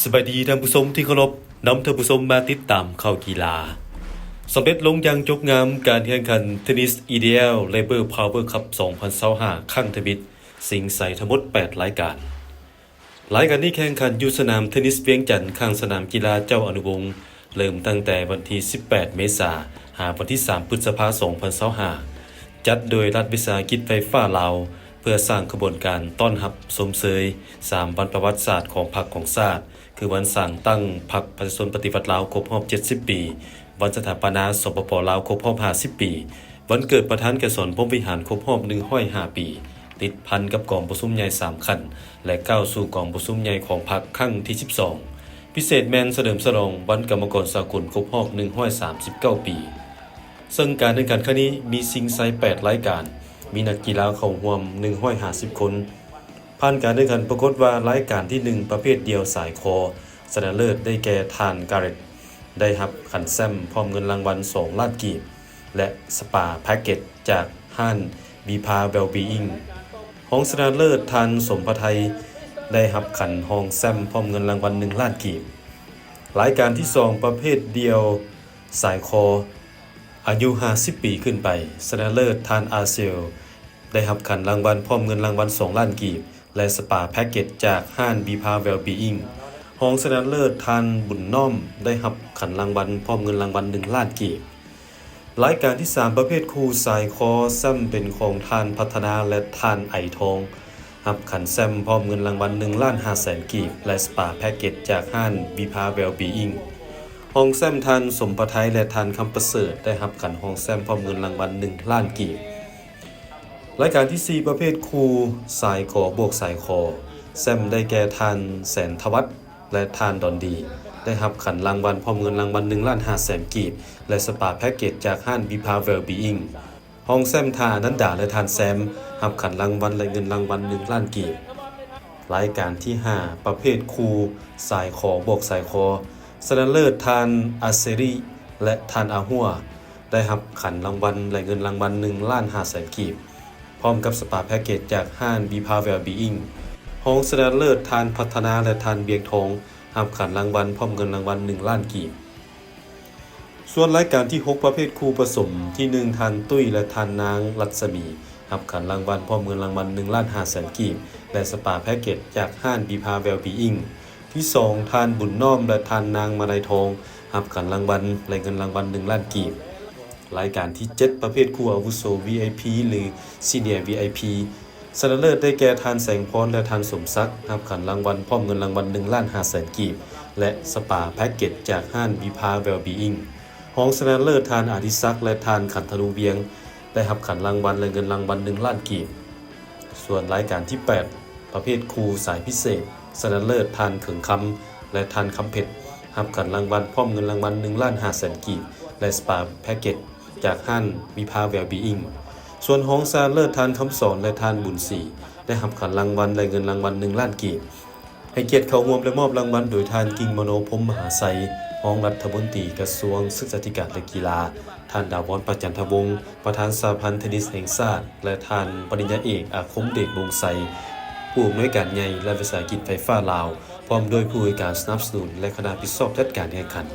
ສະບາຍດີທ່ານຜູ້ຊົມທີ່ເຄົາລົບ, ນຳທ່ານຜູ້ຊົມມາຕິດຕາມຂ່າວກິລາ. ສຳເລັດລົງຢ່າງຈົບງາມການແຂ່ງຂັນເທນນິສ ອີ ດີ ແອລ Labour Power Cup ສອງພັນຊາວຫ້າ ຄັ້ງທຳອິດ, ຊິງໄຊທັງໝົດແປດລາຍການ. ລາຍການນີ້ແຂ່ງຂັນຢູ່ສະໜາມເທນນິສວຽງຈັນ ຂ້າງສະໜາມກິລາເຈົ້າອະນຸວົງ, ເລີ່ມຕັ້ງແຕ່ວັນທີສິບແປດ ເມສາ ຫາວັນທີສາມ ພຶດສະພາ ສອງພັນຊາວຫ້າ, ຈັດໂດຍລັດວິສາຫະກິດໄຟຟ້າລາວ ເພື່ອສ້າງຂະບວນການຕ້ອນຮັບຊົມເຊີຍສາມວັນປະຫວັດສາດຂອງພັກຂອງຊາດ, ຄືວັນສ້າງຕັ້ງພັກປະຊາຊົນປະຕິວັດລາວຄົບຮອບເຈັດສິບປີ, ວັນສະຖາປະນາ ສປປ ລາວ ຄົບຮອບຫ້າສິບປີ, ວັນເກີດປະທານໄກສອນ ພົມວິຫານ ຄົບຮອບໜຶ່ງຮ້ອຍຫ້າປີ, ຕິດພັນກັບກອງປະຊຸມໃຫຍ່ສາມຂັ້ນ ແລະ ກ້າວສູ່ກອງປະຊຸມໃຫຍ່ຂອງພັກຄັ້ງທີສິບສອງ. ພິເສດແມ່ນສະເຫຼີມສະຫຼອງວັນກຳມະກອນສາກົນຄົບຮອບໜຶ່ງຮ້ອຍສາມສິບເກົ້າປີ. ເຊິ່ງການແຂ່ງຂັນຄັ້ງນີ້ມີຊິງໄຊແປດລາຍການ, ມີນັກກິລາເຂົ້າຮ່ວມໜຶ່ງຮ້ອຍຫ້າສິບຄົນ. ຜ່ານການແຂ່ງຂັນປາກົດວ່າລາຍການທີໜຶ່ງ ປະເພດດ່ຽວສາຍຄໍ ຊະນະເລີດໄດ້ແກ່ທ່ານ ກາເລັດ ໄດ້ຮັບຂັນແຊ້ມພ້ອມເງິນລາງວັນສອງລ້ານກີບ ແລະ ສະປາແພັກເກັດຈາກຮ້ານ Viva Wellbeing. ຮອງຊະນະເລີດທ່ານ ສົມພະໄທ ໄດ້ຮັບຂັນຮອງແຊ້ມພ້ອມເງິນລາງວັນໜຶ່ງລ້ານກີບ. ລາຍການທີສອງ ປະເພດດ່ຽວສາຍຄໍ ອາຍຸຫ້າສິບປີຂຶ້ນໄປ, ຊະນະເລີດທ່ານ ອາເຊວ ໄດ້ຮັບຂັນລາງວັນພ້ອມເງິນລາງວັນສອງລ້ານກີບ ແລະ ສະປາແພັກເກັດຈາກຮ້ານ Viva Wellbeing. ຮອງຊະນະເລີດທ່ານ ບຸນນ້ອມ ໄດ້ຮັບຂັນລາງວັນພ້ອມເງິນລາງວັນໜຶ່ງລ້ານກີບ. ລາຍການທີສາມ ປະເພດຄູ່ສາຍຄໍ ແຊ້ມເປັນຂອງທ່ານ ພັດທະນາ ແລະ ທ່ານ ໄອທອງ, ຮັບຂັນແຊ້ມພ້ອມເງິນລາງວັນໜຶ່ງລ້ານຫ້າແສນກີບ ແລະ ສະປາແພັກເກັດຈາກຮ້ານ Viva Wellbeing. ຮອງແຊ້ມທ່ານ ສົມພະໄທ ແລະ ທ່ານ ຄຳປະເສີດ ໄດ້ຮັບຂັນຮອງແຊ້ມພ້ອມເງິນລາງວັນໜຶ່ງລ້ານກີບ. ລາຍການທີສີ່ ປະເພດຄູ່ສາຍຄໍບວກສາຍຄໍ ແຊ້ມໄດ້ແກ່ທ່ານ ແສນທະວັດ ແລະ ທ່ານ ດອນດີ ໄດ້ຮັບຂັນລາງວັນພ້ອມເງິນລາງວັນໜຶ່ງລ້ານຫ້າແສນກີບ ແລະ ສະປາແພັກເກັດຈາກຮ້ານ Viva Wellbeing. ຮອງແຊ້ມທ່ານ ອະນັນດາ ແລະ ທ່ານ ແຊມ ຮັບຂັນລາງວັນ ແລະ ເງິນລາງວັນໜຶ່ງລ້ານກີບ. ລາຍການທີຫ້າ ປະເພດຄູ່ສາຍຄໍບວກສາຍຄໍ ຊະນະເລີດທ່ານ ອາເຊຣີ ແລະ ທ່ານ ອາຫົວ ໄດ້ຮັບຂັນລາງວັນ ແລະ ເງິນລາງວັນໜຶ່ງລ້ານຫ້າແສນກີບ ພ້ອມກັບສະປາແພັກເກັດຈາກຮ້ານ Viva Wellbeing. ຮອງຊະນະເລີດທ່ານ ພັດທະນາ ແລະ ທ່ານ ວຽງທອງ ຮັບຂັນລາງວັນພ້ອມເງິນລາງວັນໜຶ່ງລ້ານກີບ. ສ່ວນລາຍການທີຫົກ ປະເພດຄູ່ປະສົມ ທີໜຶ່ງ ທ່ານ ຕຸ້ຍ ແລະ ທ່ານ ນາງ ລັດສະໝີ ຮັບຂັນລາງວັນພ້ອມເງິນລາງວັນໜຶ່ງລ້ານຫ້າແສນກີບ ແລະ ສະປາແພັກເກັດຈາກຮ້ານ Viva Wellbeing. ທີສອງ ທ່ານ ບຸນນ້ອມ ແລະ ທ່ານ ນາງ ມາໄນທອງ ຮັບຂັນລາງວັນ ແລະ ເງິນລາງວັນໜຶ່ງລ້ານກີບ. ລາຍການທີເຈັດ ປະເພດຄູ່ອາວຸໂສ ວີໄອພີ ຫຼື Senior ວີໄອພີ ຊະນະເລີດໄດ້ແກ່ທ່ານ ແສງພອນ ແລະ ທ່ານ ສົມສັກ ຮັບຂັນລາງວັນພ້ອມເງິນລາງວັນໜຶ່ງລ້ານຫ້າແສນກີບ ແລະ ສະປາແພັກເກັດຈາກຮ້ານ Viva Wellbeing. ຮອງຊະນະເລີດທ່ານ ອາດິສັກ ແລະ ທ່ານ ຂັນທະນູວຽງ ໄດ້ຮັບຂັນລາງວັນ ແລະ ເງິນລາງວັນໜຶ່ງລ້ານກີບ. ສ່ວນລາຍການທີແປດ ປະເພດຄູ່ສາຍພິເສດ ຊະນະເລີດທ່ານ ເຂີງຄຳ ແລະ ທ່ານ ຄຳເພັດ ຮັບຂັນລາງວັນພ້ອມເງິນລາງວັນໜຶ່ງລ້ານຫ້າແສນກີບ ແລະ ສະປາແພັກເກັດ ຈາກຮ້ານ Viva Wellbeing. ສ່ວນຮອງຊະນະເລີດທ່ານ ຄຳສອນ ແລະ ທ່ານ ບຸນສີ ໄດ້ຮັບຂັນລາງວັນ ແລະ ເງິນລາງວັນໜຶ່ງລ້ານກີບ. ໃຫ້ກຽດເຂົ້າຮ່ວມ ແລະ ມອບລາງວັນໂດຍທ່ານ ກິ່ງມະໂນ ພົມມະຫາໄຊ ຮອງລັດຖະມົນຕີກະຊວງສຶກສາທິການ ແລະ ກິລາ, ທ່ານ ດາວອນ ປະຈັນທະວົງ ປະທານສະຫະພັນເທນນິສແຫ່ງຊາດ ແລະ ທ່ານ ປະລິນຍາເອກ ອາຄົມເດດ ວົງໄຊ ຜູ້ອຳນວຍການໃຫຍ່ລັດວິສາຫະກິດໄຟຟ້າລາວ ພ້ອມດ້ວຍຜູ້ໃຫ້ການສະໜັບສະໜູນ ແລະ ຄະນະຜິດຊອບຈັດການແຂ່ງຂັນ.